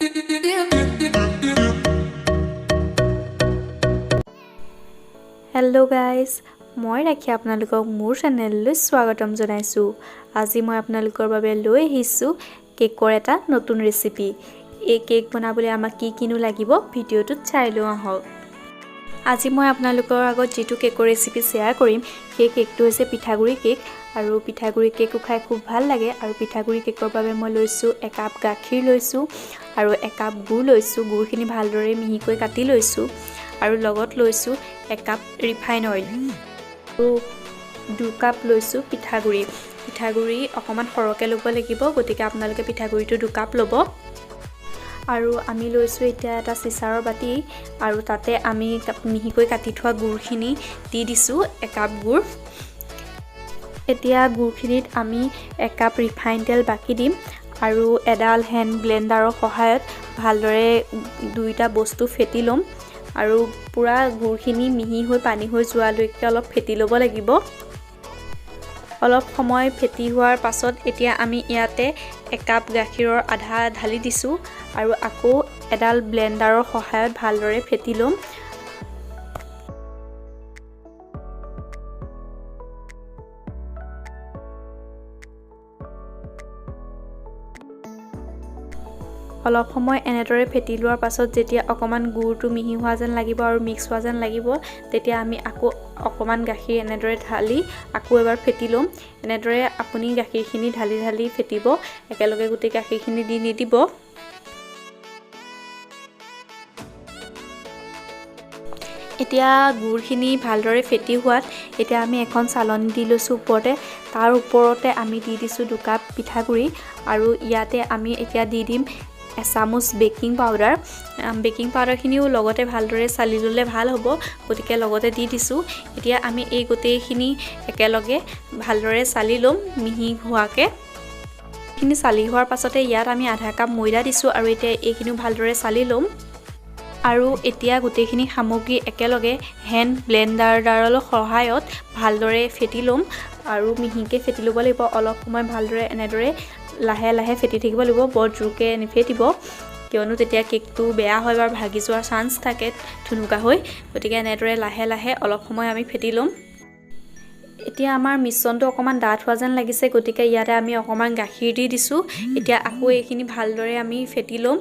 Hello' guys, মই ৰাখি আপোনালোকক মোৰ চেনেললৈ স্বাগতম জনাইছোঁ। আজি মই আপোনালোকৰ বাবে লৈ আহিছোঁ কেকৰ এটা নতুন ৰেচিপি। এই কেক বনাবলৈ আমাক কি কিনো লাগিব ভিডিঅ'টোত চাই লওঁ আহক। আজি মই আপোনালোকৰ আগত যিটো কেকৰ ৰেচিপি শ্বেয়াৰ কৰিম, সেই কেকটো হৈছে পিঠাগুড়ি কেক। আৰু পিঠাগুড়ি কেকো খাই খুব ভাল লাগে। আৰু পিঠাগুড়ি কেকৰ বাবে মই লৈছোঁ একাপ গাখীৰ লৈছোঁ আৰু একাপ গুড় লৈছোঁ। গুড়খিনি ভালদৰে মিহিকৈ কাটি লৈছোঁ আৰু লগত লৈছোঁ একাপ ৰিফাইন অইল আৰু 2 কাপ লৈছোঁ পিঠাগুড়ি। পিঠাগুড়ি অকণমান সৰহকৈ ল'ব লাগিব, গতিকে আপোনালোকে পিঠাগুড়িটো 2 কাপ ল'ব। আৰু আমি লৈছোঁ এতিয়া এটা চিচাৰৰ বাতি আৰু তাতে আমি মিহিকৈ কাটি থোৱা গুড়খিনি দি দিছোঁ, একাপ গুড়। এতিয়া গুড়খিনিত আমি একাপ ৰিফাইন তেল বাকি দিম আৰু এডাল হেণ্ড ব্লেণ্ডাৰৰ সহায়ত ভালদৰে দুয়োটা বস্তু ফেটি ল'ম। আৰু পূৰা গুড়খিনি মিহি হৈ পানী হৈ যোৱালৈকে অলপ ফেটি ল'ব লাগিব। অলপ সময় ফেটি হোৱাৰ পাছত এতিয়া আমি ইয়াতে একাপ গাখীৰৰ আধা ঢালি দিছোঁ আৰু আকৌ এডাল ব্লেণ্ডাৰৰ সহায়ত ভালদৰে ফেটি ল'ম। অলপ সময় এনেদৰে ফেটি লোৱাৰ পাছত যেতিয়া অকণমান গুড়টো মিহি হোৱা যেন লাগিব আৰু মিক্স হোৱা যেন লাগিব, তেতিয়া আমি আকৌ অকণমান গাখীৰ এনেদৰে ঢালি আকৌ এবাৰ ফেটি ল'ম। এনেদৰে আপুনি গাখীৰখিনি ঢালি ঢালি ফেটিব, একেলগে গোটেই গাখীৰখিনি দি নিদিব। এতিয়া গুড়খিনি ভালদৰে ফেটি হোৱাত এতিয়া আমি এখন চালনী দি লৈছোঁ ওপৰতে। তাৰ ওপৰতে আমি দি দিছোঁ 2 কাপ পিঠাগুড়ি আৰু ইয়াতে আমি এতিয়া দি দিম এচামুচ বেকিং পাউডাৰ। বেকিং পাউডাৰখিনিও লগতে ভালদৰে চালি ল'লে ভাল হ'ব, গতিকে লগতে দি দিছোঁ। এতিয়া আমি এই গোটেইখিনি একেলগে ভালদৰে চালি ল'ম মিহি হোৱাকৈ। এইখিনি চালি হোৱাৰ পাছতে ইয়াত আমি আধা কাপ ময়দা দিছোঁ আৰু এতিয়া এইখিনিও ভালদৰে চালি ল'ম। আৰু এতিয়া গোটেইখিনি সামগ্ৰী একেলগে হেণ্ড ব্লেণ্ডাৰডালৰ সহায়ত ভালদৰে ফেটি ল'ম আৰু মিহিকৈ ফেটি ল'ব লাগিব। অলপ সময় ভালদৰে এনেদৰে লাহে লাহে ফেটি থাকিব লাগিব। বৰ জোৰকৈ নিফেটিব, কিয়নো তেতিয়া কেকটো বেয়া হয় বা ভাগি যোৱাৰ চান্স থাকে ঠুনুকা হৈ। গতিকে এনেদৰে লাহে লাহে অলপ সময় আমি ফেটি ল'ম। এতিয়া আমাৰ মিশ্ৰণটো অকণমান ডাঠ হোৱা যেন লাগিছে, গতিকে ইয়াতে আমি অকণমান গাখীৰ দি দিছোঁ। এতিয়া আকৌ এইখিনি ভালদৰে আমি ফেটি ল'ম।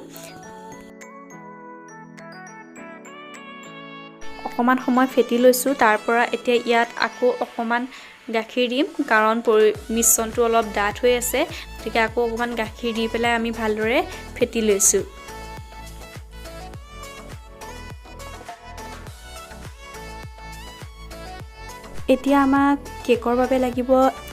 অকণমান সময় ফেটি লৈছোঁ। তাৰ পৰা এতিয়া ইয়াত আকৌ অকণমান গাখীৰ দিম, কাৰণ মিশ্ৰণটো অলপ ডাঠ হৈ আছে। গতিকে আকৌ অকণমান গাখীৰ দি পেলাই আমি ভালদৰে ফেটি লৈছোঁ। এতিয়া আমাক কেকৰ বাবে লাগিব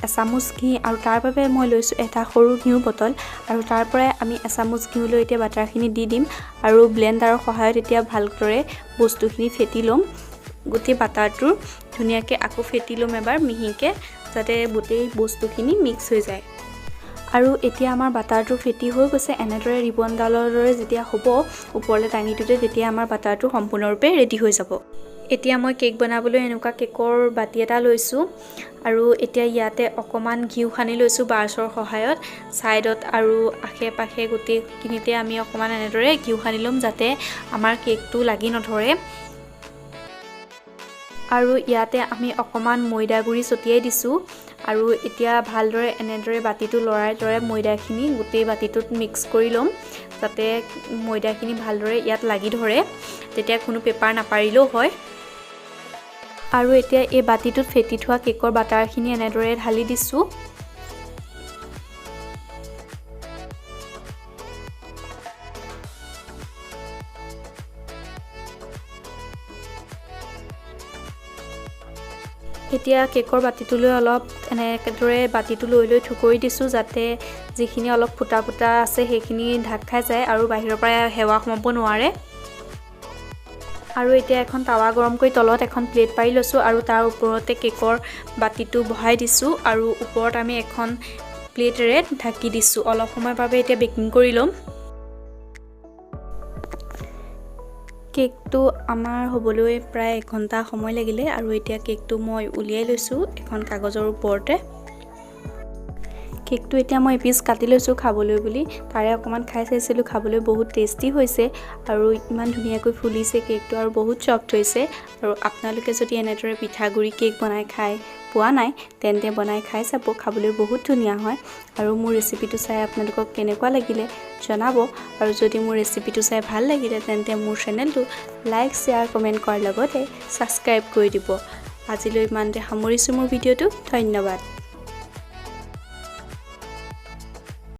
এচামুচ ঘি আৰু তাৰ বাবে মই লৈছোঁ এটা সৰু ঘিউ বটল আৰু তাৰ পৰাই আমি এচামুচ ঘিউ লৈ এতিয়া বাটাৰখিনি দি দিম আৰু ব্লেণ্ডাৰৰ সহায়ত এতিয়া ভালদৰে বস্তুখিনি ফেটি ল'ম। গোটেই বাটাৰটো ধুনীয়াকৈ আকৌ ফেটি ল'ম এবাৰ মিহিকৈ, যাতে গোটেই বস্তুখিনি মিক্স হৈ যায়। আৰু এতিয়া আমাৰ বাটাৰটো ফেটি হৈ গৈছে। এনেদৰে ৰিবনডালৰ দৰে যেতিয়া হ'ব ওপৰলৈ দাঙি দিওঁতে, তেতিয়া আমাৰ বাটাৰটো সম্পূৰ্ণৰূপে ৰেডি হৈ যাব। এতিয়া মই কেক বনাবলৈ এনেকুৱা কেকৰ বাতি এটা লৈছোঁ আৰু এতিয়া ইয়াতে অকণমান ঘিউ সানি লৈছোঁ ব্ৰাছৰ সহায়ত। ছাইডত আৰু আশে পাশে গোটেইখিনিতে আমি অকণমান এনেদৰে ঘিউ সানি ল'ম, যাতে আমাৰ কেকটো লাগি নধৰে। আৰু ইয়াতে আমি অকণমান ময়দা গুড়ি ছটিয়াই দিছোঁ আৰু এতিয়া ভালদৰে এনেদৰে বাতিটো লৰাই লৰাই ময়দাখিনি গোটেই বাতিটোত মিক্স কৰি ল'ম, যাতে ময়দাখিনি ভালদৰে ইয়াত লাগি ধৰে। তেতিয়া কোনো পেপাৰ নাপাৰিলেও হয়। আৰু এতিয়া এই বাতিটোত ফেটি থোৱা কেকৰ বাটাৰখিনি এনেদৰে ঢালি দিছোঁ। এতিয়া কেকৰ বাতিটোলৈ অলপ এনেদৰে বাতিটো লৈ লৈ থুকৰি দিছোঁ, যাতে যিখিনি অলপ ফুটা ফুটা আছে সেইখিনি ঢাক খাই যায় আৰু বাহিৰৰ পৰা হাৱা সোমাব নোৱাৰে। আৰু এতিয়া এখন টাৱা গৰম কৰি তলত এখন প্লেট পাৰি লৈছোঁ আৰু তাৰ ওপৰতে কেকৰ বাতিটো বহাই দিছোঁ আৰু ওপৰত আমি এখন প্লেটেৰে ঢাকি দিছোঁ। অলপ সময়ৰ বাবে এতিয়া বেকিং কৰি ল'ম। কেকটো আমাৰ হ'বলৈ প্ৰায় এঘণ্টা সময় লাগিলে আৰু এতিয়া কেকটো মই উলিয়াই লৈছোঁ এখন কাগজৰ ওপৰতে। কেকটো এতিয়া মই এপিচ কাটি লৈছোঁ খাবলৈ বুলি। তাৰে অকণমান খাই চাইছিলোঁ, খাবলৈ বহুত টেষ্টি হৈছে আৰু ইমান ধুনীয়াকৈ ফুলিছে কেকটো আৰু বহুত চফ্ট হৈছে। আৰু আপোনালোকে যদি এনেদৰে পিঠাগুড়ি কেক বনাই খাই পোৱা নাই, তেন্তে বনাই খাই চাব, খাবলৈ বহুত ধুনীয়া হয়। আৰু মোৰ ৰেচিপিটো চাই আপোনালোকক কেনেকুৱা লাগিলে জনাব। আৰু যদি মোৰ ৰেচিপিটো চাই ভাল লাগিলে, তেন্তে মোৰ চেনেলটো লাইক, শ্বেয়াৰ, কমেণ্ট কৰাৰ লগতে ছাবস্ক্ৰাইব কৰি দিব। আজিলৈ ইমানতে সামৰিছোঁ মোৰ ভিডিঅ'টো। ধন্যবাদ।